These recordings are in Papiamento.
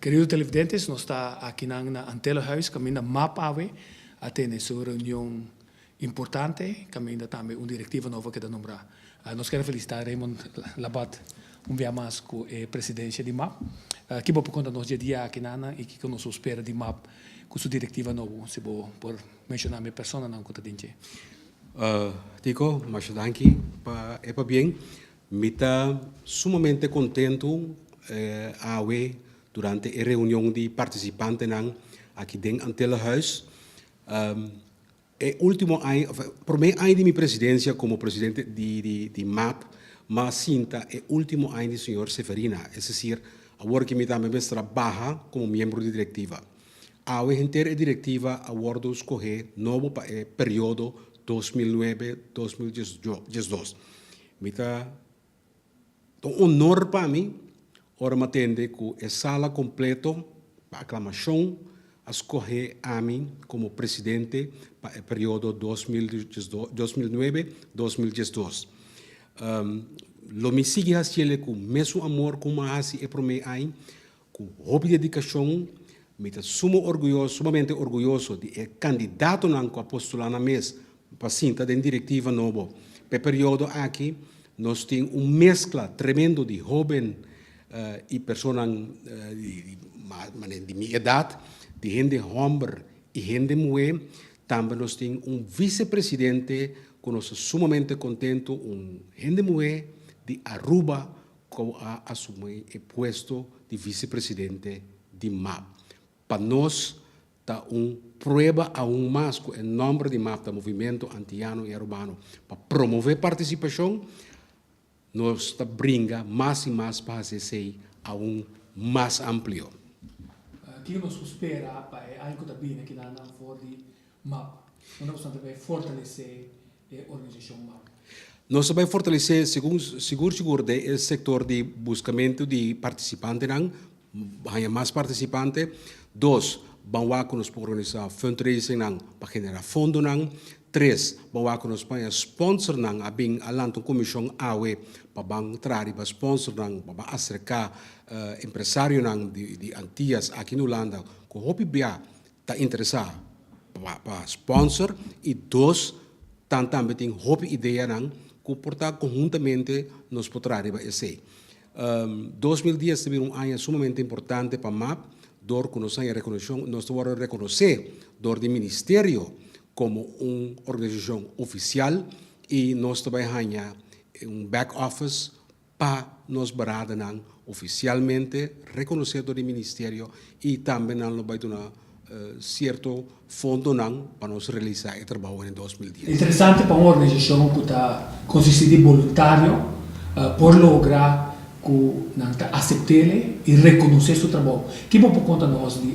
Kerido televidentes, nos ta akinan na Antillenhuis, kaminda MAP awe a tene su reunion importante, kaminda tambe un direktiva nobo a keda nombrá. Nos kier a felisitá Raymond Labat un bia mas ku e presidensia di MAP. Ki bo por konta nos dje dia akinan i kiko nos por spera di MAP ku su direktiva nobo, si bo por menshoná mi personanan ku ta den dje. Tico, masha danki pa e pabien. Mi ta sumamente kontentu awe durante e reunion di partisipantenan aki den Antillenhuis. E último aña, promé aña di mi presidensia komo presidente di di map, m'a sinta e último aña di señor Seferina, es desir, awor ki mi tambe mester a baha komo miembro di direktiva. Awe henter e direktiva a wòrdu skohé nobo pa e periodo 2009, 2012. Mi ta ta un honor pa mi ora mi a tende ku e sala kompleto pa aklamashon a skohe ami komo presidente pa e periodo 2009, 2012. Lo mi sigui hasiel ku mesun amor ku mi a hasi e promé aña. Ku hopi dedikashon, mi ta sumo orguyoso, sumamente orguyoso di e kandidatonan ku a postulá nan mes pa sinta den direktiva nobo. Pa e periodo aki nos tin un meskla tremendo di hóben i personanan di mi edat, di hende hòmber i hende muhé. Tambe nos tin un visepresidente ku nos ta sumamente kontentu, un hende muhé di Aruba Kou a asumí e puesto di visepresidente di map. Pa nos ta un prueba aun mas ku e nòmber di map ta Movimiento Antiano i Arubano pa promové partisipashon, nos ta bringa mas i mas pa hasi esei aun mas amplio. Kiko nos por spera pa e aña ku ta bini akinan for di map? Unda boso ta bai fortalesé e organisashon map? Nos ta bai fortalesé segun sigur sigur den e sektor di buskamentu di partisipantenan, haña mas partisipante. Dos, ban wak ku nos por organisá fundraisingnan pa generá fondonan. Tres, ban wak ku nos por haña sponsornan. A bin a lanta un komishon awe pa ban traha riba sponsornan, pa ban aserká empresarionan di Antias aki na Hulanda ku hopi bia ta interesá pa sponsor i dos tan tambe tin hopi ideanan ku por ta konhuntamente nos por traha riba esei. 2010 ta bira un aña sumamente importante pa map dor ku nos haña rekonoshon, nos ta wòrdu rekonosé dor di ministerio komo un organisashon ofisial i nos ta bai haña un back office pa nos baradanan ofisialmente rekonosé dor di ministerio i tambe nan lo bai duna sierto fondonan pa nos realisá e trabou den 2010. Interesante pa un organisashon ku ta konsistí di boluntario por logra ku nan ta asept'é i rekonosé su trabou. Ki bo por konta nos di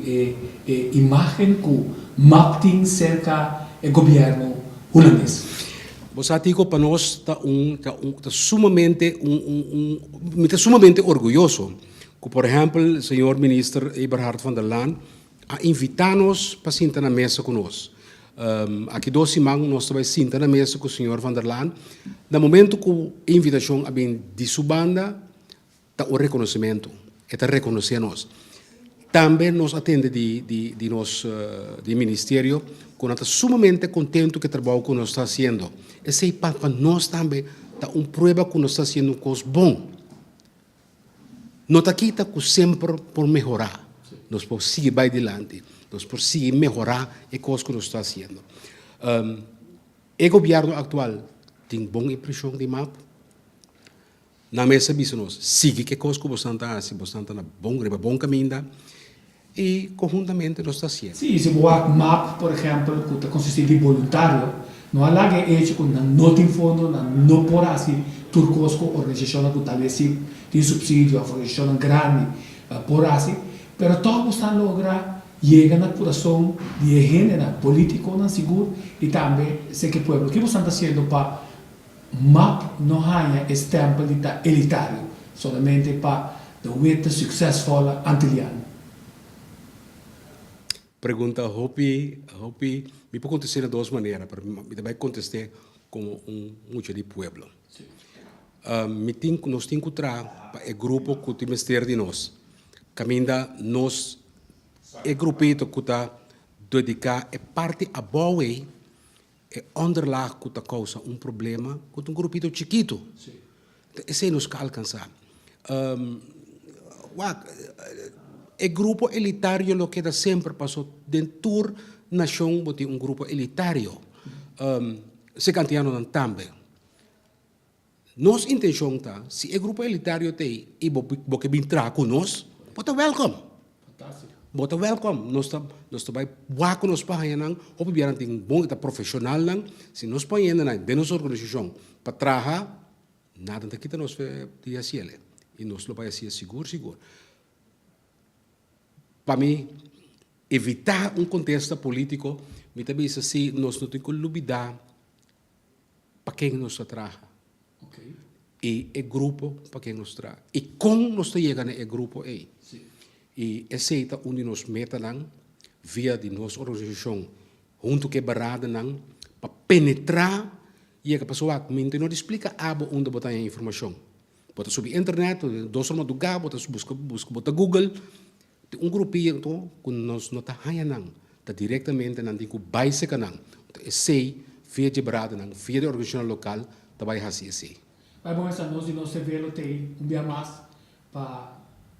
e imágen ku map tin serka e gobièrnu hulandes? Bo sa Tico, pa nos ta un ta un ta sumamente un un un mi ta sumamente orguyoso ku por ehèmpel señor minister Eberhard van der Laan a invitá nos pa sinta na mesa ku nos. Aki dos siman nos ta bai sinta na mesa ku señor van der Laan. Na momento ku e invitashon a bin di su banda Ta un reconocimento. E ta reconoce nos. Tambe nos a tende di di di nos di ministerio cu nan ta sumamente contento cu e trabao cu nos ta haciendo. Esey pa pa nos tambe ta un prueba cu nos ta haciendo un cos bon. No ta kita cu semper por mehora. Nos por sigui bay dilanti. Nos por sigui mehora e cos cu nos ta haciendo. E gobierno actual tin bon impresion di map. Nan mes a bisa nos, Sigui ke kos ku bosan ta hasi, bosan ta na bon, riba bon kaminda, i konhuntamente nos ta hasié. Sí, si bo wak map, por ehèmpel, ku ta konsistí di boluntario, no a laga e echo ku nan no tin fondo, nan no por hasi tur kos ku organisashonnan ku talbes sí tin supsidio òf organisashonnan grandi por hasi, pero tòg bosan logra yega na kurason di e hendenan, polítikonan sigur i tambe seke pueblo. Ke bosan ta hasiendo pa Map no haña e stempel di ta elitario, solamente pa de witte succesvolle Antilliaan. Pregunta hopi hopi mi por contest'é na dos manera pero mi ta bai contest'é como un mucha di pueblo. Mi tin nos tin cu traha pa e grupo cu tin mester di nos. Kaminda nos e grupito ku ta dediká e parti abou ei, e onderlaag ku ta kousa un problema, ku ta un grupito chikitu. Esei nos ka alkansá. Wak, e grupo elitario lo keda semper paso den tur nashon bo tin un grupo elitario. Se kantianonan tambe. Nos intenshon ta, si e grupo elitario ta ei i bo bo ke bin traha ku nos, bo ta wèlkòm. Bo ta wèlkòm. Nos ta nos ta bai wak ku nos por haña nan. Hopi bia nan tin bon, e ta profeshonalnan. Si nos por haña nan den nos organisashon pa traha, nada ta kita nos fe di hasi el. I nos lo bai hasi sigur sigur. Pa mi evitá un kontesta polítiko, mi ta bisa si nos no tin ku lubidá pa ken nos ta traha i e grupo pa ken nos traha i kon nos ta yega na e grupo ei. I esei ta un di nos metanan via di nos organisashon huntu ku e baradanan pa penetrá yega pasobra wak mi no ta splika abo unda bo ta haña informashon. Bo ta subi internet dos or madugá bo ta buska buska bo ta google Tin un grupia anto ku nos no ta haña nan, ta direktamente nan tin ku bai seka nan. Anto esei via dje bradanan, via di organisashonnan lokal ta bai hasi esei. Bai bon esta nos di nos TV lo tei un bia mas pa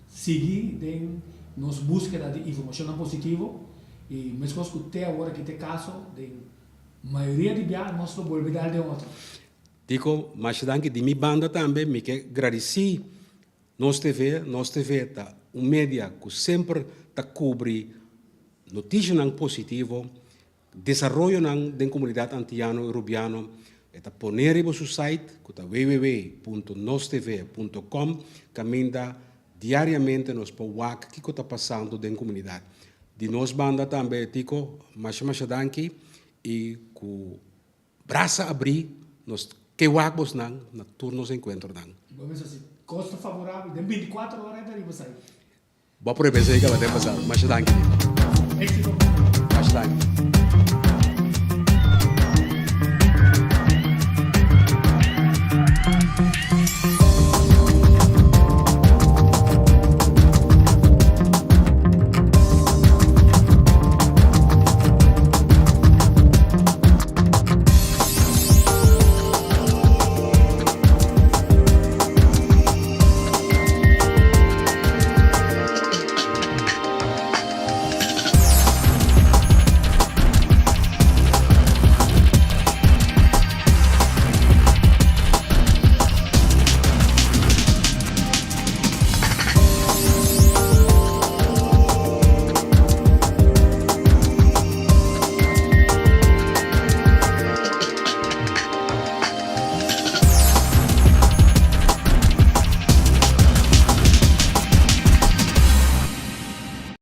sigui den nos buskeda di informashonnan positivo y meskos ku te awor aki ta e kaso den mayoria di bia nos lo bolbe dal den otro. Diko, masha danki di mi banda tambe mi ke gradisi Nos TV, Nos TV ta un media ku semper ta kubri notishanan positivo, desaroyonan den komunidat antiano i rubiano. E ta pone riba su site ku ta www.nostv punto com kaminda diariamente nos por wak kiko ta pasando den komunidat. Di nos banda tambe Tico, masha masha danki i ku Brasa abrí, nos ke wak bosnan na tur nos enkuentronan. Bo mester si kos ta favorabel den bintikuater ora e ta riba sai. Bo a prueba esei kaba den pasado. Masha danki. Éxito. Masha danki.